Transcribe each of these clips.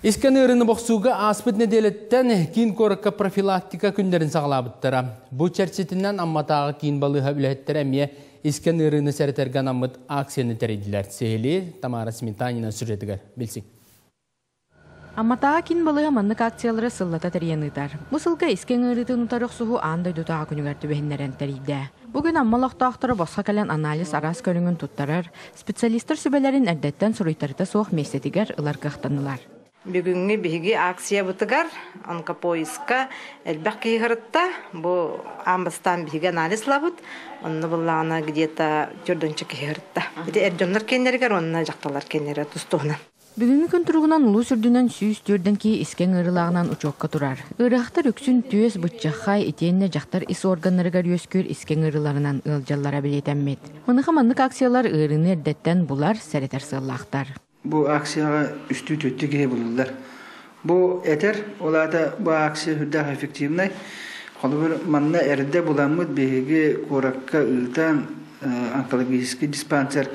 Искэн ыарыыны бохсууга ааспыт нэдиэлэттэн киин куоракка профилактика күннэрин саҕалаабыттара. Бу чэрчитинэн Амматааҕы киин балыыһа үлэһиттэрэ эмиэ искэн ыарыыны сэрэтэргэ анаммыт акцияны тэрийдилэр. Сиһилии Тамара Сметанина сюжетыгар билсиҥ. Амматааҕы киин балыыһа маннык акциялары сыллата тэрийэн ыытар. Бу сылга искэҥ ыарыытын утары охсуһуу аан дойдутааҕы күнүгэр түбэһиннэрэн тэрийдэ. Бу күн Амма олохтоохторо босхо кэлэн анализ араас көрүҥүн туттарар, специалистар сүбэлэрин эрдэттэн суруйтарыта суох миэстэтигэр ылар кыахтаннылар. Бүгүҥҥү биһиги акциябытыгар онкопоиска элбэх киһи сырытта. Бу аан бастаан биһиги анализ ылабыт. Онно буллаҕына где-то төрдүнчэ киһи сырытта. Ити эр дьоннор киэннэригэр уонна дьахталлар киэннэригэр тус-туһунан. Бүгүҥҥү күн туругунан улуус үрдүнэн 104 киһи искэҥ ыарыылааҕынан учуокка турар. Ыарыһахтар үксүн түөс, быччаххай, итиэннэ дьахтар ис органнарыгар үөскүүр искэҥ ыарыыларынан ыалдьаллара бэлиэтэммит. Маныаха маннык акциялар ыарыыны эрдэттэн булар, сэрэтэр сыаллаахтар. Бу акцияҕа үстүү-түөртүү киһи булуллар. Бу этэр, ол аата бу акция сүрдээх эффективнай. Холобур, манна эрдэ буламмыт биһиги куоракка ыытан онкологический диспансер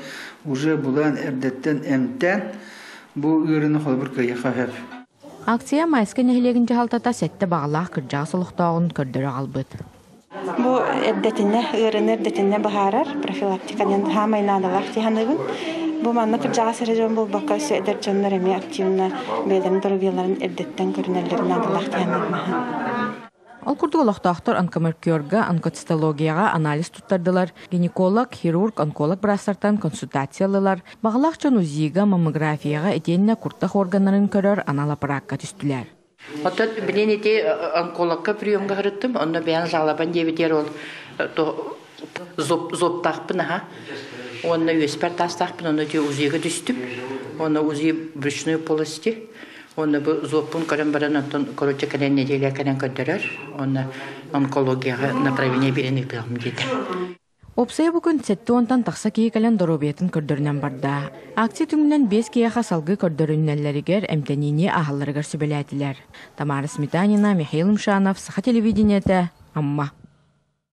уже булан эрдэттэн эмтээн бу ыарыыны холобур кыайыахха сөп. Акция Майскай нэһилиэгин дьаһалтата сэттэ баҕалаах кырдьаҕас олохтооҕун көрдөрө аҕалбыт. Бу эрдэтинэ, ыарыыны эрдэтинэ быһаарар профилактика диэн саамай наадалаах дии саныыбын. Бу манна кырдьаҕас эрэ дьон буолбакка, өссө эдэр дьоннор эмиэ активно бэйэлэрин доруобуйаларын эрдэттэн көрүнэллэрин наадалаах дии саныыбын. Ол курдук олохтоохтор онкомаркерга, онкоцитологияҕа анализ туттардылар, гинеколог, хирург, онколог быраастартан консультация ыллылар, баҕалаах дьон УЗИ-га, маммографияҕа итиэннэ куртах органнарын көрөр анал аппараакка түстүлэр. Оттон билин ити онкологка приемга сырыттым, онно бэйэн жалобан диэбитигэр ол зобтаахпын аха. Уонна үөспэр таастаахпын, онно ити УЗИга түстүм. Онно УЗИ брюшной полости. Онно бу зобпун көрөн баран, онтон короче кэлэн неделя кэлэн көрдөрөр. Онно онкологияҕа направление биэрэн ыытыаҕым диэтэ. Уопсайа бу күн 70-тан тахса киһи кэлэн доруобуйатын көрдөрүнэн барда. Акция түмүгүнэн биэс киһиэхэ салгыы көрдөрүнэллэригэр, эмтэниини ааһалларыгар сүбэлээтилэр. Тамара Сметанина, Михаил Мшанов, Саха телевидениетэ, Амма.